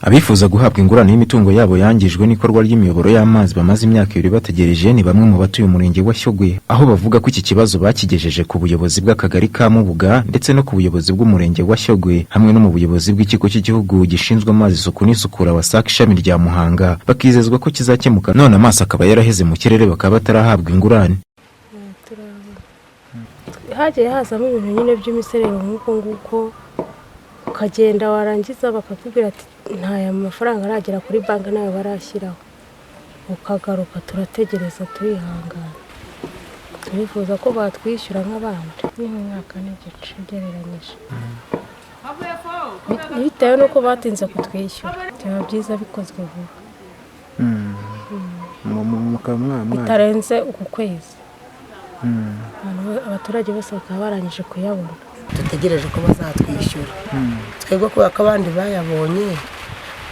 Abifuza guhabwa ingurane y'imitungo yabo yangijwe n'ikorwa ry'imiyoboro y'amazi bamaze imyaka 2 bategereje ni bamwe mu batuye umurenge wa Shyogwe, aho bavuga ko iki kibazo bakigejeje ku buyobozi bw'akagari ka Mubuga ndetse no ku buyobozi bw'umurenge wa Shyogwe hamwe no mu buyobozi bw'ikigo cy'igihugu gishinzwe amazi, isuku n'isukura WASAC ishami rya Muhanga, bakizezwa ko kizakemuka, none amaso akaba yaraheze mu kirere, bakaba batarahabwa ingurane. Hagiye hazamo ibintu nyine by'imiserero nk'uko nguko, ukagenda warangiza bakakubwira ati nta mafaranga aragera kuri banki, nayo barashyiraho, ukagaruka. Turategereza, turihangana, turifuza ko batwishyura nk'abandi. Ni nk'umwaka n'igice ugereranyije, bitewe n'uko batinze kutwishyura. Byaba byiza bikozwe vuba, bitarenze uku kwezi, abaturage bose bakaba barangije kuyabona. Dutegereje ko bazatwishyura twebwe, kubera ko abandi bayabonye.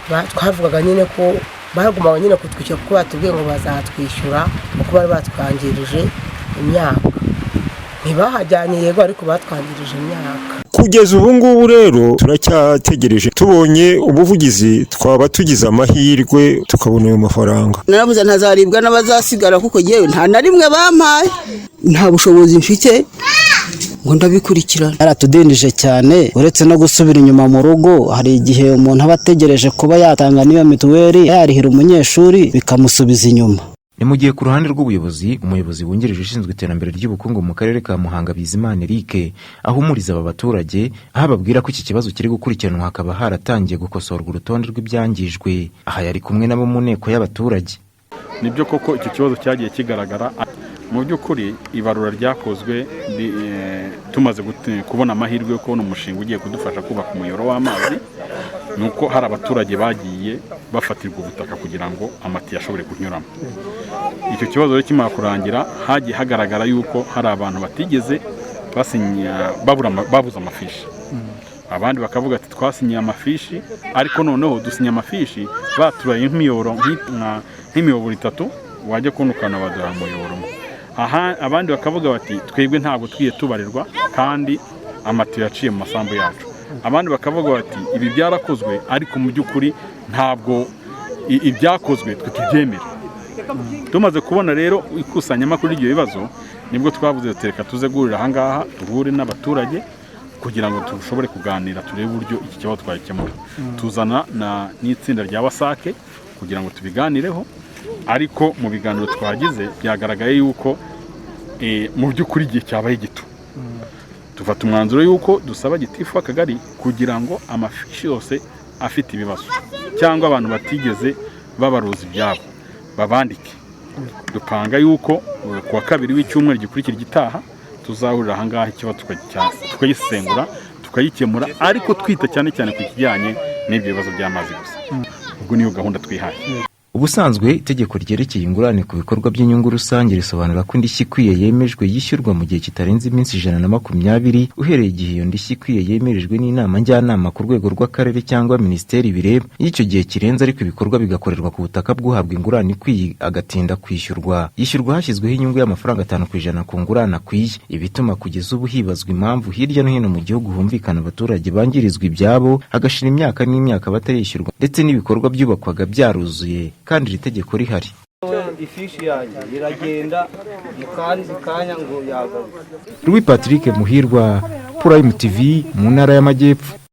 Twavugaga nyine ko bagumaga nyine kutwishyura, kuko batubwiye ngo bazatwishyura, kuko bari batwangirije imyaka. Ntibahajyanye yego, ariko batwangirije imyaka. Kugeza ubu ngubu rero turacyategereje. Tubonye ubuvugizi twaba tugize amahirwe tukabona ayo mafaranga. Narabuze ntazaribwa n'abazasigara, kuko yewe nta na rimwe bampaye, nta bushobozi mfite ngo ndabikurikirana. Yaratudindije cyane. Uretse no gusubira inyuma mu rugo, hari igihe umuntu aba ategereje kuba yatanga n'iyo mituweli, yarihira umunyeshuri, bikamusubiza inyuma. Ni mu gihe ku ruhande rw'ubuyobozi, umuyobozi wungirije ushinzwe iterambere ry'ubukungu mu karere ka Muhanga, Bizimana Eric, ahumuriza aba baturage, aho ababwira ko iki kibazo kiri gukurikiranwa, hakaba haratangiye gukosorwa urutonde rw'ibyangijwe. Aha yari kumwe nabo mu nteko y'abaturage. Nibyo koko, icyo kibazo cyagiye kigaragara. Mu by'ukuri ibarura ryakozwe tumaze kubona amahirwe yo kubona umushinga ugiye kudufasha kubaka umuyoboro w'amazi, ni uko hari abaturage bagiye bafatirwa ubutaka kugira ngo amatiyo ashobore kunyuramo. Icyo kibazo rero kimara kurangira, hagiye hagaragara yuko hari abantu batigeze basinya, babuze amafishi. Abandi bakavuga ati twasinyiye amafishi, ariko noneho dusinya amafishi baturaye nk'imiyoboro itatu, wajya kubona ukabona baduha umuyoboro umwe. Aha abandi bakavuga bati twebwe ntabwo twiye tubarirwa kandi amatiyo yaciye mu masambu yacu. Abandi bakavuga bati ibi byarakozwe, ariko mu by'ukuri ntabwo ibyakozwe twe tubyemera. Tumaze kubona rero ikusanyamakuru ry'ibyo bibazo, nibwo twavuze tuti reka tuze guhurira ahangaha, duhure n'abaturage kugira ngo dushobore kuganira, turebe uburyo iki kibazo twagikemura. Tuzana n'itsinda rya WASAC kugira ngo tubiganireho. Ariko mu biganiro twagize byagaragaye yuko mu by'ukuri igihe cyabaye gito. Dufata umwanzuro yuko dusaba gitifu w'akagari kugira ngo amafishi yose afite ibibazo cyangwa abantu batigeze babaruza ibyabo babandike. Dupanga yuko ku wa kabiri w'icyumweru gikurikira igitaha tuzahurira ahangaha, ikibazo tukagisesengura, tukagikemura, ariko twita cyane cyane ku kijyanye n'ibyo bibazo by'amazi gusa. Ubwo niyo gahunda twihaye. Ubusanzwe itegeko ryerekeye ingurane ku bikorwa by'inyungu rusange risobanura ko indishyi ikwiye yemejwe yishyurwa mu gihe kitarenze iminsi 120 uhereye igihe iyo ndishyi ikwiye yemerejwe n'inama njyanama ku rwego rw'akarere cyangwa minisiteri bireba. Iyo icyo gihe kirenze ariko ibikorwa bigakorerwa ku butaka bw'uhabwa ingurane ikwiye agatinda kwishyurwa, yishyurwa hashyizweho inyungu y'amafaranga 5% ku ngurane akwiye. Ibituma kugeza ubu hibazwa impamvu hirya no hino mu gihugu humvikana abaturage bangirizwa ibyabo, hagashira imyaka n'imyaka batarishyurwa, ndetse n'ibikorwa byubakwaga byaruzuye kandi iri tegeko rihari. Ifishi yanjye iragenda mu kandi kanya ngo yagarutse. Louis Patrick Muhirwa, Prime TV, mu ntara y'Amajyepfo.